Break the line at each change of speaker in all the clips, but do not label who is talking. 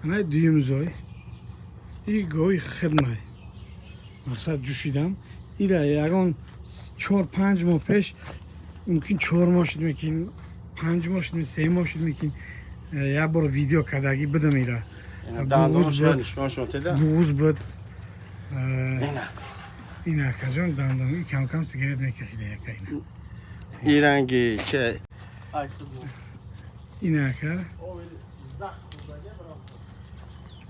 Ана дуюм зой. И гови хидмай. Мақсад, ҷӯшидам. Ира ягон 4-5 моҳ пеш, мумкин 4 моҳ шуд, мекин 5 моҳ шуд, 3 моҳ шуд, мекин як бор видео кардагӣ будам ира.
Дандонаш нишоншон теда.
Буғуз буд.
Ина.
Ин, акаҷон, дандон кам-кам сигарет мекашида яка ина.
И ранги че?
Ин, ака,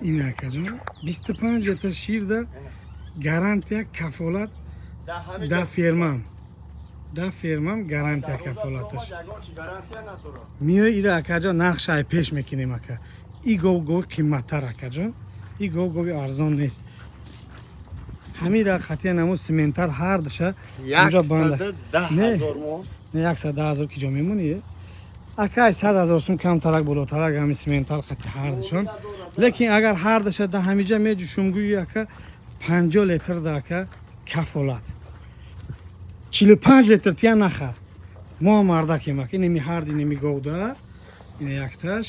ин, акаҷон, 25 литр шир да гарантия, кафолат да фермам, да фермам гарантия, кафолаташ. Миёи ира, акаҷон, нархша ай пеш мекунем, ака. И гов гови қимматтар, акаҷон, и гов гови арзон нест. Ҳамира қатъия намо симентал ҳардуша унҷа банда.
110
Не.
ҳазор мо.
Не, 110 000 ки ҷо мемонӣ, ака? Ай 100 000 сум камтарак, болотарак ҳами симентал қати ҳардушон. Лекин агар ҳардуша да ҳамиҷа меҷӯшум, гӯи, ака, 50 литр да, ака, кафолат, 45 литр тия нахар. Мо мардакем, ака. Инеми ҳарди, инеми говда, ина якташ,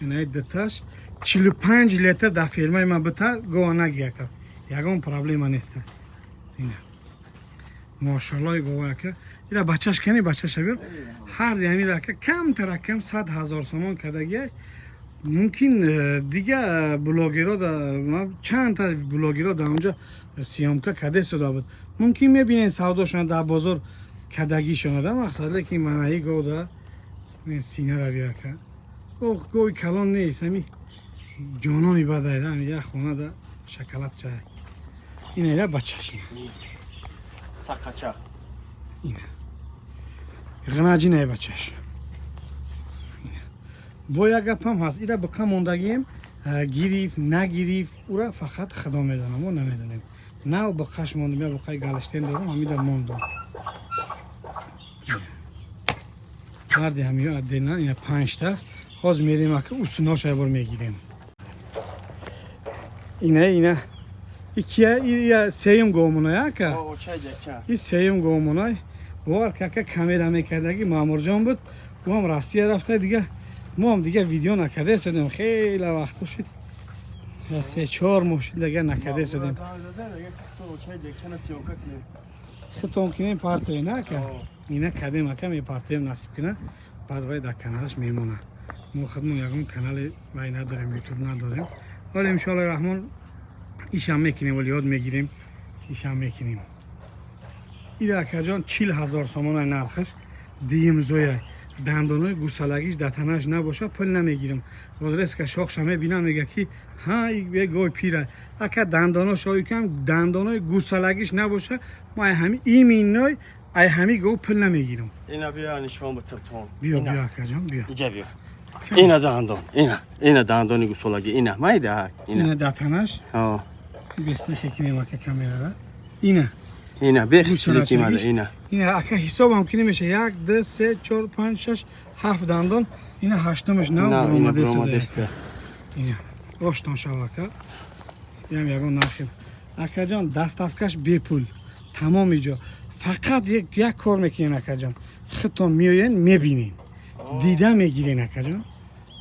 ина дуташ, 45 литр дар фермаи ма бита гова наги, ака, ягон проблема неста. Ина, мошаллои гова, ака. Ира бачаш кани, бачаша биёр. Ҳарди ҳамира, ака, камтарак кам 100 000 сомон кардагиай. Мумкин дига блогеро да, чандта блогеро дар онҷо съёмка карда истода буд, мумкин мебинен савдошона дар бозор кардагишона да мақсад. Лекин манаи говда синара биё, ака. Гови калон нест, ҳами ҷонони бадай да, ҳами як хона да шоколад чай. Ина ира бачаш, ина.
Сақача.
Ина ғнаҷинай бачаш. Ина. Бо як гапам ҳаст: ира биқа мондагием, гирифт, нагирифт, ура фақат Худо медонам, мо намедонем. Нав биқаш мондем, я буқаи галштен дорам, ҳамида мондум. Ина. Ҳарди ҳамиё отдельно, ина панҷта. Ҳозир мерем, ака, усуноша як бор мегирем. Ина, ина икия, ия сеюм говмонай, ака.
Очай ҷакча.
И сеюм говмонай. Бовар ки, ака, камера мекардаги Маъмурҷон буд, ӯам Россия рафта, дига моам дига видео накарда истодем. Хеле вақтҳо шуд, я 3-4 моҳ шуд, дига накарда истодем. Хитом кинем, партоем, на, ака? Ина кардем, ака, мепартоем, насиб кина, баъд вай дар каналаш мемонад. Мо худмон ягон канали вай надорем, Ютуб надорем. Ҳоло, иншоаллои раҳмон, ишам мекунем, вале ёд мегирем, ишам мекунем. Ира, акаҷон, 40 000 сомонай нархаш. Дуюмзояй, дандонои гусалагиш дар танаш набоша, пул намегирам. Возреска шохша мебинам, мега ки ҳа, як гови пира, ака, дандонош кам, дандонои гусалагиш набоша, мо ай ҳами иминой, ай ҳами гов пул намегирам.
Ина биё, нишон битам.
Биё, биё, акаҷон, биё.
Иҷа биё. Ина дандон, ина, ина дандони гусолагӣ, ина майда, ина.
Ина дар танаш.
Ҳо.
Бесехе кинем, ака, камерара. Ина.
Ина бехчилики мада, ина.
Ина, ака, ҳисобам ки немеша: як, ду, се, чор, панҷ, шаш, ҳафт дандон. Ина ҳаштумаш нав
ина
буромадеста.
буромадеста.
Ина оштон шав, ака. Ям ягон нархи, акаҷон, доставкаш бепул, тамоми ҷо. Фақат як кор мекунен, акаҷон, худтон меоен, мебинен, дида мегирен, акаҷон.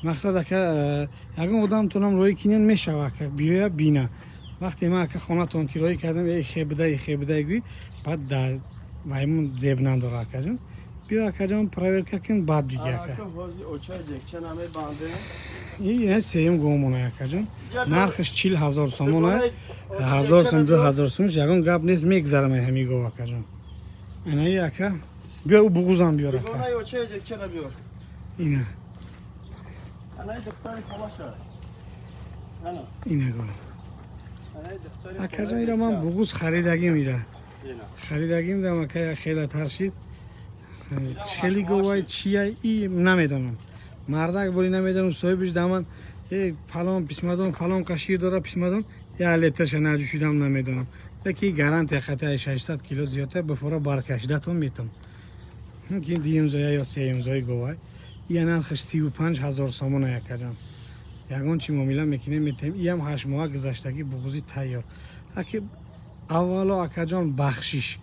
Мақсад, ака, ягон одамтонам роҳӣ кинен, мешава, ака, биёя, бина. Вақте ман, ака, хонатон кироӣ кардам, э хе буда, э хе буда гӯй, баъд да ваймон зеб надора, акаҷон. Биё, акаҷон, проверка кун, баъд биги, ака. Ина сеюм гомона, акаҷон, нархаш 40 000 сомона. 1000 сум, 2000 сумш ягон гап нест, мегзарам ай ҳами гов, акаҷон. Анаи, ака, биё, ӯ буғузам биёр, ака. Ина. Ина гов, акаҷон. Ира ман буғуз харидагим, ира харидагим дам, ака, хеле таршид. Хеле говай чия и намедонам, мардак бори намедонам. Соҳибиш даман э фалон писмадон, фалон қа шир дора, писмадон, як литрша наҷӯшидам, намедонам. Леки гарантия хатаи 600 кило зиёдтар бифора баркашидатон метам. Мумкин дуюмзоя ё сеюмзои говай. Ия нархаш 35 000 сомона, якаҷон. Ягон чи муомила мекунем, метаҳем. Иам 8 моҳа гузаштагӣ, буғузӣ тайёр. Аки аввало, акаҷон, бахшиш,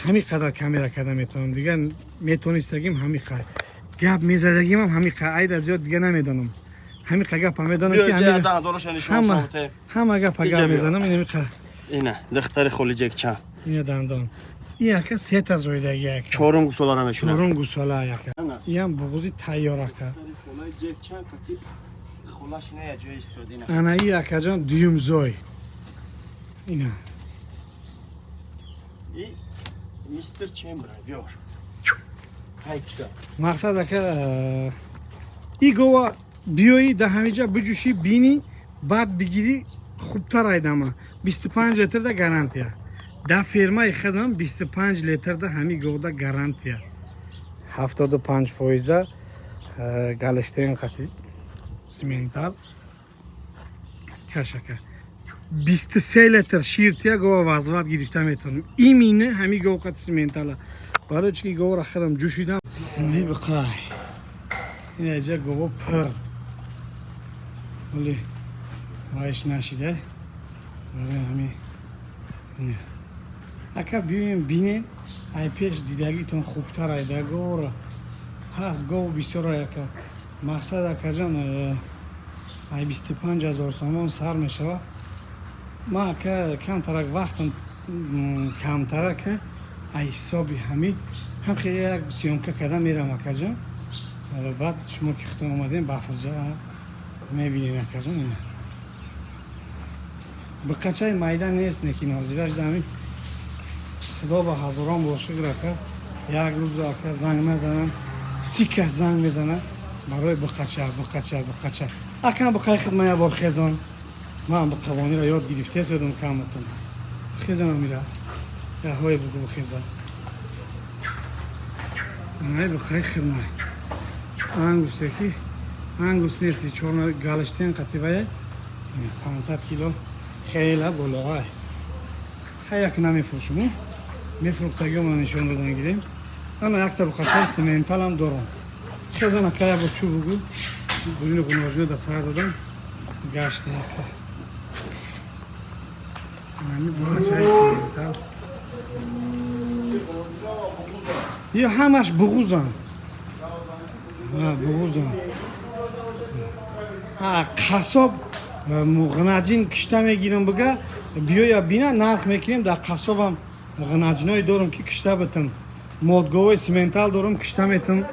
ҳамин қадар камера карда метавонам, дигар метонистагим ҳамин қадр гап мезадагимам, ҳамин қадр айда зиёд дига намедонам. Ҳамин қа гапа медонам ки ҳама гапа гап мезанам. Инами қа.
Ина духтари холи ҷекчан.
Ина дандон. Ин ака сета зоидаги ака.
Чорум гусолара мешунад.
Чорум гусола ака. Иам буғузи тайёр ака. Ана и акаҷон дуюм зой. Ина.
И мистер Чембра биёр.
Мақсад ака и гова биёӣ да ҳамиҷа биҷӯшӣ бинӣ баъд бигирӣ хубтар айдама. 25 литрда гарантия. Да фермаи худам 25 литрда ҳами говда гарантия. 75% галштейн қати симентал кашака. 23 литр ширтия гова возврат гирифта метавонем. Именно ҳами гов қати симентала. Барои чи ки говро худам ҷӯшидам. Ин биқай. Ин аҷа гово пир. Вале вайш нашида. Барои ҳами ака биёем бинем, ай пеш дидагитон хубтар айда говро. Ҳаст гов бисёр ака. Мақсад акаҷон ай 25 000 сомон сар мешава. Ма ака камтарак вақтам камтарака ай ҳисоби ҳами ҳам хеле як съёмка карда мерам акаҷон. Баъд шумо ки худтон омадем бафрҷа мебинем акаҷон. Ина биқачаи майда нест, некин ҳозираш дами худо ба ҳазорон бор шукр ака. Як рӯз ака занг назанам, 30 кас занг мезанад барои биқача, биқача, биқача. Акам биқаи худ ман як бор хезон. Ман биқавониро ёд гирифта шудам каматам. Хезонам мира. Яҳое бугу бихеза. Ай биқаи худ ман. Ангусте ки ангус нест, чорна галштен қативая 500 кило хела боло ай. Хай як намефурӯшум. Мефурӯхтагиҳо ман нишон додан гирем. Ана якта биқачаи сименталам дорам. Хезон ака як бор чӯ бугу. Гулини ғуножино да сар додам. Гашта яка. Ами биқачаи симентал. Ё ҳамаш буғузан. Буғузан. Қассоб ғинаҷин кишта мегирам бига, биёя бина нарх мекунем. Дар қассобам ғинаҷиное дорам ки кишта битам. Модговои симентал дорам кишта метам.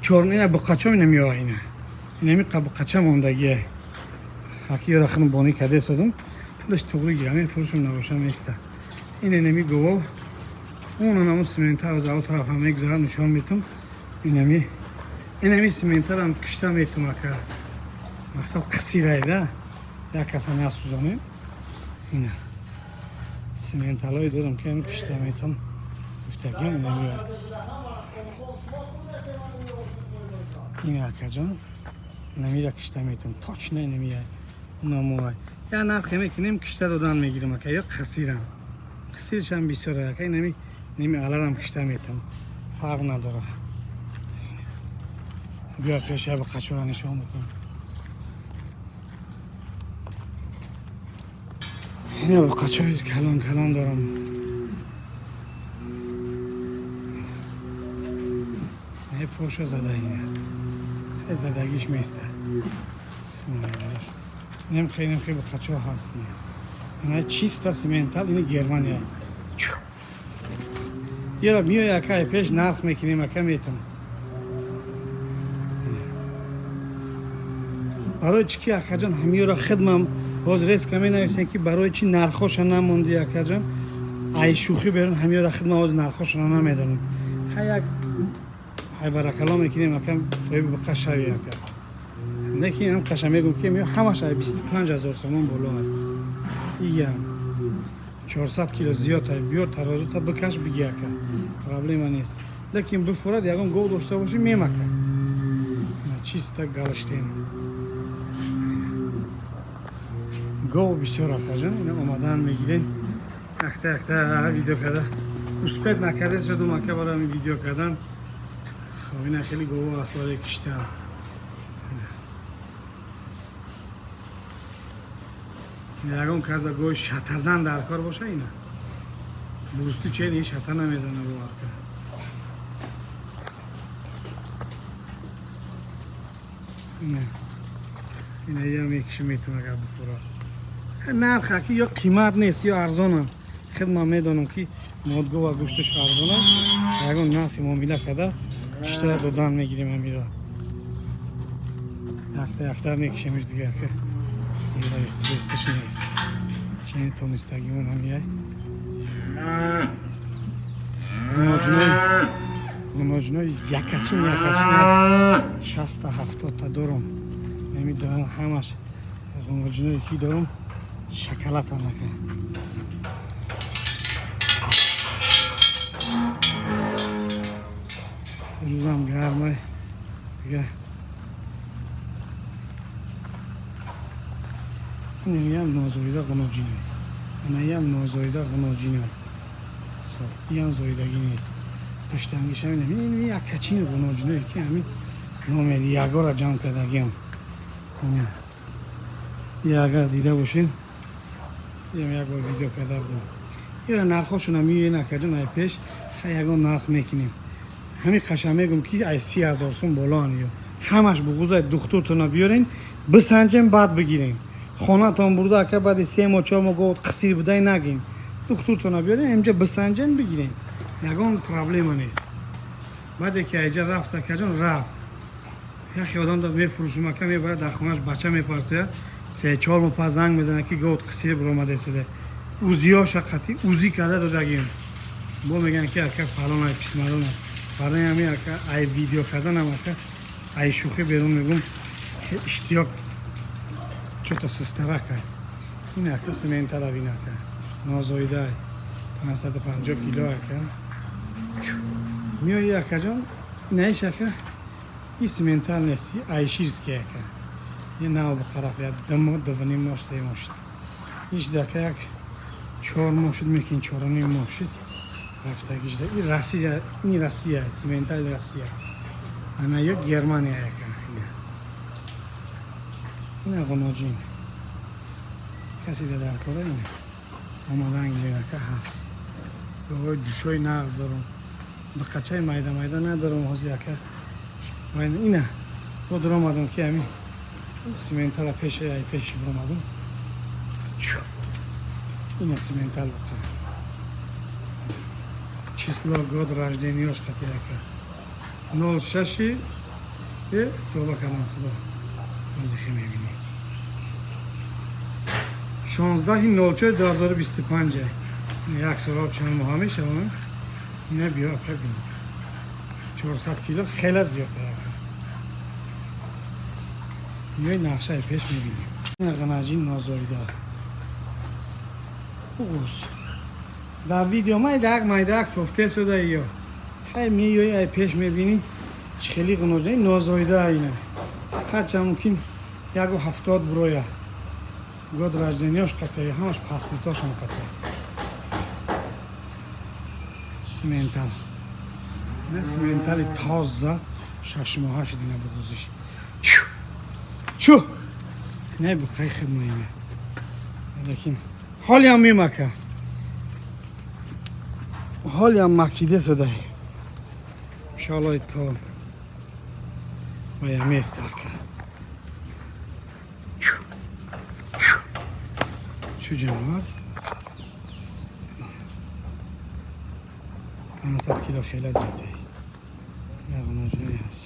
Чорнина биқача ина меоя ина. Инами биқача мондагия. Аки ёра худам бонӣ карда содам. Пулаш туғри гирам, ин фурӯшам набошам неста. Ин инами гово. Он наму симентал аз он тараф ҳам мегузарам нишон метам. Инами сименталам кишта метам ака. Мақсад қисирайда. Як каса насӯзонем. Ина сименталҳое дорам ки ҳами кишта метам. Гуфтагиам инами. Ин акаҷон инамира кишта метам. Точно инами унамоай. Я нархе мекунем кишта додан мегирам ака ё қисирам. Қисиршам бисёр ака. Инами инами аларам кишта метам. Фарқ надора. Биё пеша ба қачора нишон битам. Ина биқачаи калон калон дорам. Не поша зада ина. Задагиш места. Нем хеле хеле биқачо ҳаст. Ана чиста симентал ини Германия. Яра миёя ака пеш нарх мекунем ака метам. Барои чӣ ки акаҷон ҳамиёра хидмам боз резка менависем ки барои чӣ нархоша намонди акаҷон. Ай шӯхӣ берун ҳамиёра хидмам боз нархошона намедонам. Хай як ҳай баракалло мекунем ака соҳиби биқа шави ака. Лекин ҳам қаша мегӯм ки миё ҳамаш ай 25 000 сомон боло ай. Иям 400 кило зиёд ай биёр тарозута бикаш биги ака. Проблема нест. Лекин бифурад ягон гов дошта бошӣ мемака. Чиста галштен. Гов бисёр акаҷон. Ина омадан мегирем. Якта якта видео карда. Успет накарда шудум ака барои видео кардан. Хоб ина хеле гово асларе киштам. Ягон каза гови шатазан дар кор боша ина. Бурусти чени шата намезана бо ака. Ина. Ина я мекиши метун агар буфура. Нарх аки ё қимат нест, ё арзонам. Худ ман медонам ки модгова гӯшташ арзона. Ягон нархи муомила карда кишта додан мегирем амира. Якта якта мекишемиш дига ака. Ира истиш нест. Чен тонистагимон ҳамияй. Ғуноҷинои якачин якачин 60-70 дорум. Намедонам ҳамаш ғуноҷиное ки дорум шоколадам ака. Рӯзам гармай. Дига инам нозоида ғуноҷинай. Анаям нозоида ғуноҷинай. Хоб, иам зоидагӣ нест. Пуштангишам ин якачин ғуноҷиное ки ҳамин номери ягора ҷамъ кардагиам. Ина. И агар дида бошед, ям як бор видео карда будам. Ира нархошона миёен акаҷон ай пеш, ха ягон нарх мекунем. Ҳамин қаша мегум ки ай 30 000 сум болоан ё. Ҳамаш буғузай духтуртона биёрен, бисанҷем, баъд бигирем. Хонатон бурда ака баъди 3 моҳ 4 моҳ гов қисир будай нагем. Духтуртона биёрен, инҷа бисанҷем, бигирем. Ягон проблема нест. Баъде ки айҷа рафт акаҷон рафт. Яхе одам да мефурӯшум ака мебарад дар хонаш бача мепартояд. 3-4 моҳ пас занг мезанад ки говт қисир биромада истода. Узиёша қатӣ узи карда додагим. Бо мегӯянд ки ака фалон ай писмалон. Барои ҳамин ака ай видео карданам ака ай шӯхӣ берун мегум иштиёк чото систарака. Ин ака симентала бин ака. Нозоида 550 кило ака. Миёи акаҷон инаиш ака и симентал нест, айширский ака. Е нав бақараф я 2 моҳ, 2.5 моҳ, 3 моҳ шуд. Иш дака як 4 моҳ шуд, мекин 4.5 моҳ шуд. Рафтагиш да. И Россия, ин Россия, симентал Россия. Ана ё Германия ака. Ина ғуноҷин. Каси да дар кора ина. Омадан гирем ака ҳаст. Говои ҷӯшои нағз дорум. Бақачаи майда майда надорум ҳозир ака. Ина. Бо дуромадам ки ҳамин симентала пеши ай пеши биромадам. Ина симентал буқа. Число год рождениёш қати ака. 06 тоба кардам худо. Вазифа мебинӣ. 16.04.2025. Як соло чанд моҳа мешавад. Ина биё ака бин. 400 кило хеле зиёд ака. Миёи нақшаи пеш мебинем. Ина ғанаҷин нозоида. Уғуз. Дар видео майдак майдак тофте шуда ё. Ҳай миёи ай пеш мебинӣ чӣ хеле ғуноҷин нозоида ина. Ҳарча мумкин 1.70 буроя. Год рождениёш қатъя, ҳамаш паспортошам қатъя. Симентал. Ина симентали тоза 6 моҳа шуд ина буғузиш. Чу! Чу! Не буқай хидма ина. Лекин ҳолиам мемака. Ҳолиам макида шуда. Иншоалло то вая мест ака. Чу ҷанавар? 500 кило хеле зиёде. Нағуноҷунӣ ҳаст.